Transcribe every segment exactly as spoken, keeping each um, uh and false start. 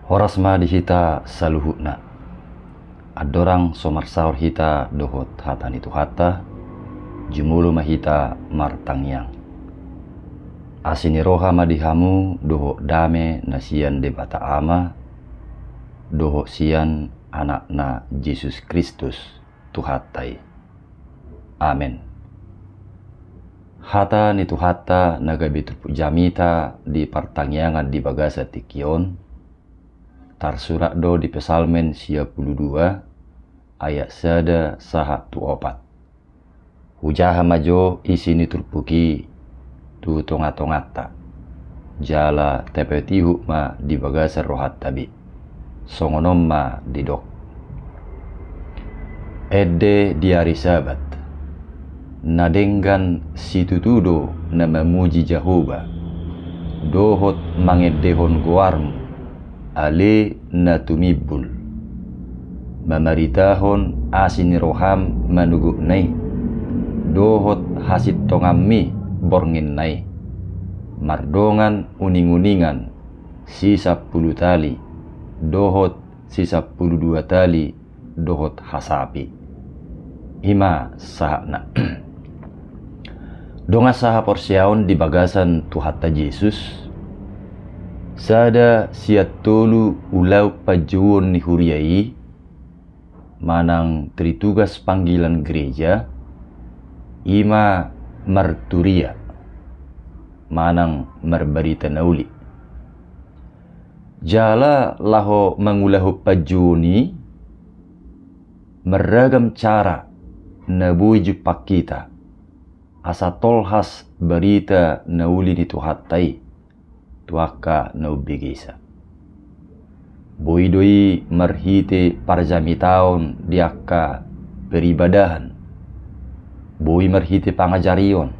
Horas ma di hita saluhutna. Andorang so marsaor hita dohot hata ni Tuhanta, jumolo ma hita martangiang. Asi ni roha ma di hamu dohot dame na sian Debata Ama, dohot sian Anakna Jesus Kristus, Tuhanta i. Amen. Hata ni Tuhanta na gabe turpuk jamita di partangiangan di bagasan tingki on, tarsurat do di Psalmen sia pulu dua, ayat sada sahat tu opat. Hujaha ma jo isi ni turpuk i tu tonga-tonganta, jala tapatihut ma di bagasan rohanta be. Songon on ma didok. Ende di ari Sabat, na denggan situtu do na mamuji Jahowa, dohot mangendehon goarmu, ale na tumimbul, mamaritahon asi ni roham manogotna i, dohot hasintonganmi bornginna i, mardongan uning-uningan sisampulu tali, dohot sisampulu dua tali, dohot hasapi. I ma sahatna. Dongan sahaporseaon di bagasan Tuhanta Jesus, sada sian tolu ulaon panjouon ni huria i, manang tritugas panggilan gereja, i ma marturia, manang marbarita na uli. Jala laho mangulahon panjouon i, marragam cara na boi jumpang hita, asa tolhas barita na uli ni Tuhanta i tu angka na umbegesa. Boi do i marhite parjamitaon di angka peribadahan, boi marhite pangajarion,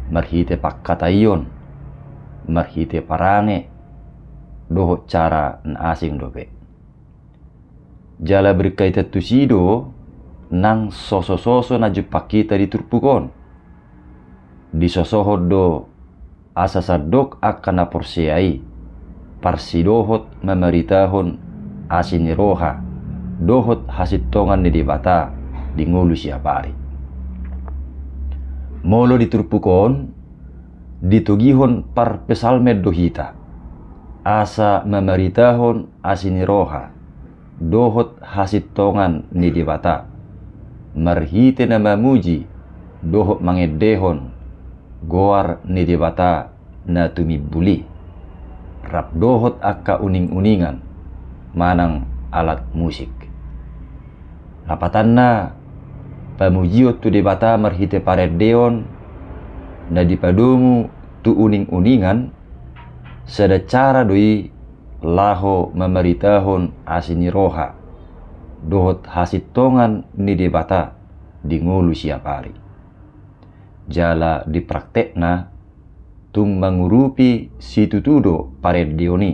marhite pangkataion, marhite parange, dohot cara na asing dope. Jala berkaitan tusi do nang soso-soso na jumpang hita di turpuk on. Disosohon do asa sandok angka na porsea i parsidohot mamaritahon asi ni roha dohot hasintongan ni Debata di ngolu siapari. Molo di turpuk on, ditogihon parpsalmen do hita asa mamaritahon asi ni roha dohot hasintongan ni Debata, marhite na mamuji dohot mangendehon goar ni Debata na tumimbul i, rap dohot angka uning-uningan manang alat musik. Lapatanna, pamujion tu Debata marhite parendeon na dipadomu tu uning-uningan, sada cara do i laho mamaritahon asi ni roha dohot hasintongan ni Debata di ngolu siapari. Jala di praktekna, tung mangurupi situtu do parendeon i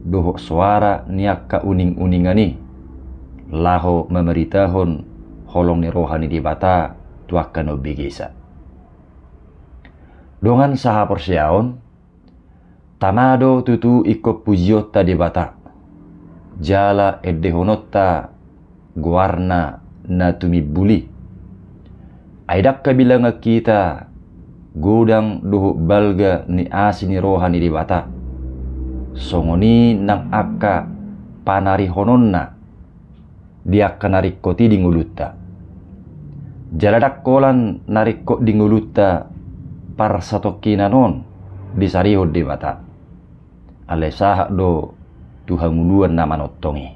dohot soara ni angka uning-uningan i laho mamaritahon holong ni roha ni Debata tu angka na umbegesa. Dongan sahaporseaon, tama do tutu ingkon pujionta Debata, jala endehononta goarna na tumimbul i. Ai ndang habilangan hita godang dohot balga ni asi ni roha ni Debata, songon i nang angka panarihononna di angka na ringkot i di ngolunta. Jala ndang holan na ringkot di ngolunta parsatongkinan on disarihon Debata, alai sahat do tu hangoluan na manongtong i.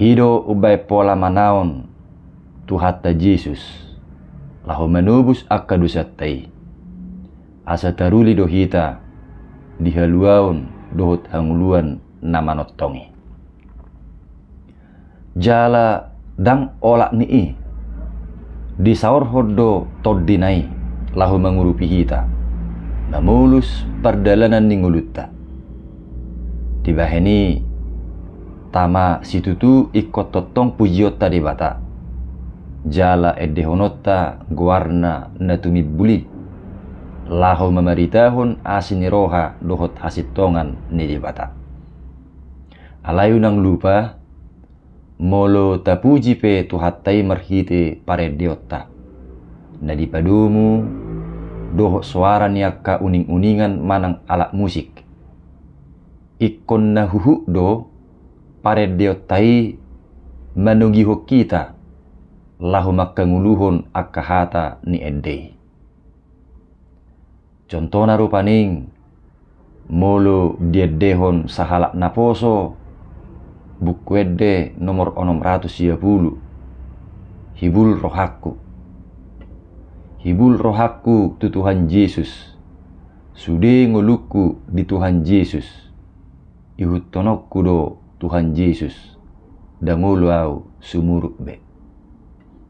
I do umbahen pola manaon Tuhanta Jesus laho manobus angka dosanta i, asa taruli do hita di haluaon dohot hangoluan na manongtong i. Jala ndang olat ni i, disaorhon do Tondina i laho mangurupi hita mamolus pardalanan ni ngolunta. Dibahen i, tama situtu ingkon tongtong pujionta Debata, jala endehononta goarna na tumimbul i, laho mamaritahon asi ni roha dohot hasintongan ni Debata. Alai unang lupa, molo tapuji pe Tuhanta i marhite parendeonta na dipadomu dohot soara ni angka uning-uningan manang alat musik, ingkon na huhut do parendeonta i manogihon hita laho mangkangoluhon angka hata ni ende i. Contohna rupani, molo diendehon sahalak naposo, Buku Ende nomor onom ratus sia pulu, hibul rohangku. Hibul rohangku tu Tuhan Jesus, sude ngolungku di Tuhan Jesus. Ihuthononku do Tuhan Jesus, ndang olo au sumurut be.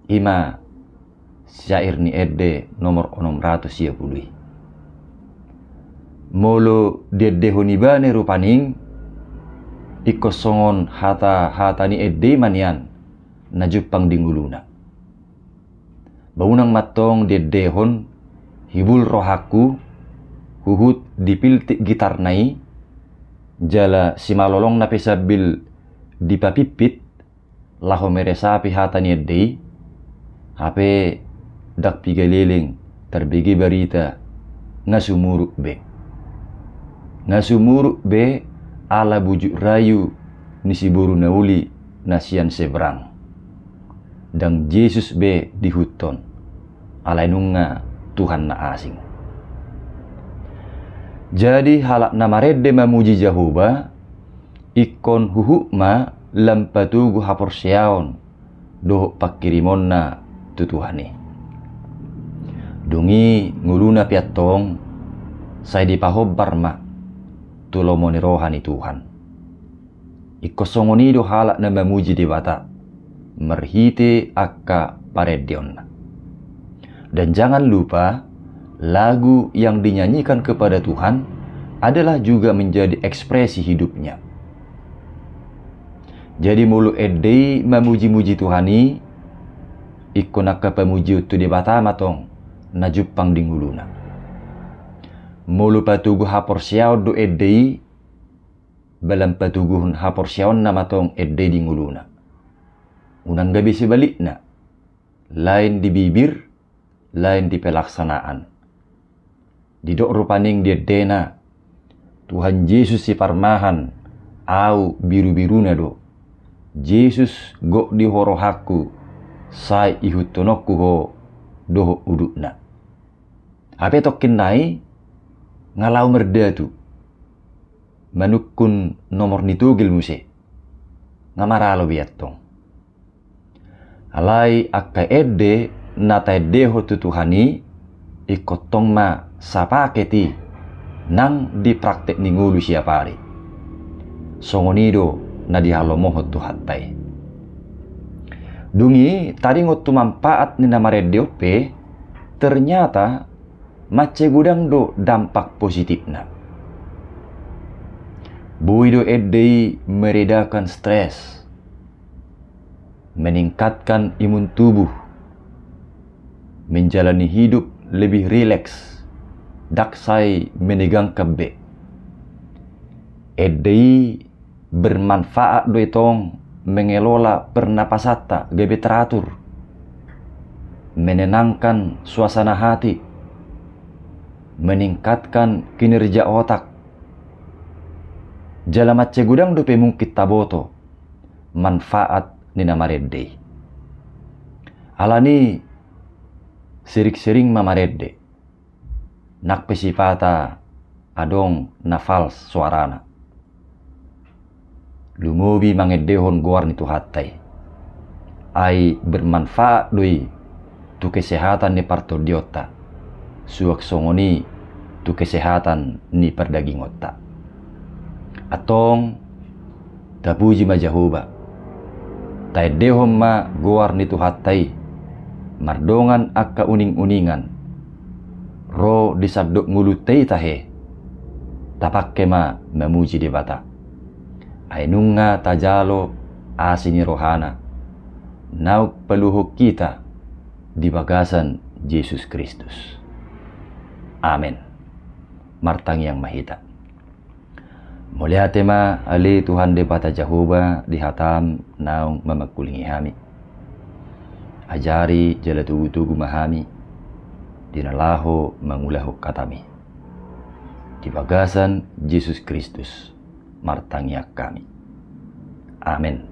I ma syair ni ende nomor onom ratus sia pulu i. Molo diendehon ibana i rupani, ingkon songon hata-hata ni ende i ma nian na jumpang di ngoluna. Ba unang ma antong diendehon hibul rohangku huhut dipiltik gitarna i, jala simalolongna pe sambil dipapimpit laho meresapi hata ni ende i, hape ndang piga leleng tarbege barita, nga sumurut be. Nga sumurut be ala bujuk rayu ni siboru na uli na sian seberang. Ndang Jesus be diihuthon, alai nunga tuhan na asing. Jadi halak na marende mamuji Jahowa, ingkon huhut ma lam patogu haporseaon dohot pangkirimonna tu Tuhan i. Dung i ngoluna pe antong sai dipahombar ma tu lomo ni roha ni Tuhan. Ingkon songon i do halak na mamuji Debata marhite angka parendeonna. Dan jangan lupa, lagu yang dinyanyikan kepada Tuhan adalah juga menjadi ekspresi hidupnya. Jadi molo ende i mamuji-muji Tuhan i, ingkon angka pamujion tu Debata ma antong na jumpang di ngoluna. Molo patogu haporseaon do ende i, ba lam patoguhon haporseaonna ma antong ende i di ngoluna. Unang gabe sebalikna, lain di bibir, lain di pelaksanaan. Didok rupani di endena, Tuhan Jesus siparmahan, au birubiruna do. Jesus gok di ho rohangku, sai ihuthononku ho dohot udutna. Hape tongkin nai nga laho mardatu, manungkun nomor ni togel muse, nga maralo be antong. Alai angka ende na taendehon tu Tuhan i, ingkon tong ma sapaket i nang di praktek ni ngolu siap ari. Songon i do na dihalomohon Tuhanta i. Dung i taringot tu manfaat ni na marende on pe, ternyata mansai godang do dampak positifna. Boi do ende i meredakan stres, meningkatkan imun tubuh, menjalani hidup lebih rileks, ndang sai menegangkan be. Ende i bermanfaat do i tong mengelola pernapasanta gabe teratur, menenangkan suasana hati, meningkatkan kinerja otak. Jala mansai godang dope mungkin taboto manfaat ni na marende i. Alani sering-sering ma marende, nang pe sipata adong na fals soarana. Lumobi mangendehon goar ni Tuhanta i. Ai bermanfaat do i tu kesehatan ni partondionta, suang songon i tu kesehatan ni pardagingonta. Antong, tapuji ma Jahowa. Taendehon ma goar ni Tuhanta i mardongan angka uning-uningan ro di sandok ngolunta i tahe. Tapangke ma mamuji Debata. Ai nunga tajalo asi ni rohana naung paluahon hita di bagasan Jesus Kristus. Amen. Martangiang ma hita. Mauliate ma ale Tuhan Debata Jahowa di hataM naung mamangkulingi hami. Ajari jala togutogu ma hami di na laho mangulahon hataMi. Di bagasan Jesus Kristus martangiang hami. Amen.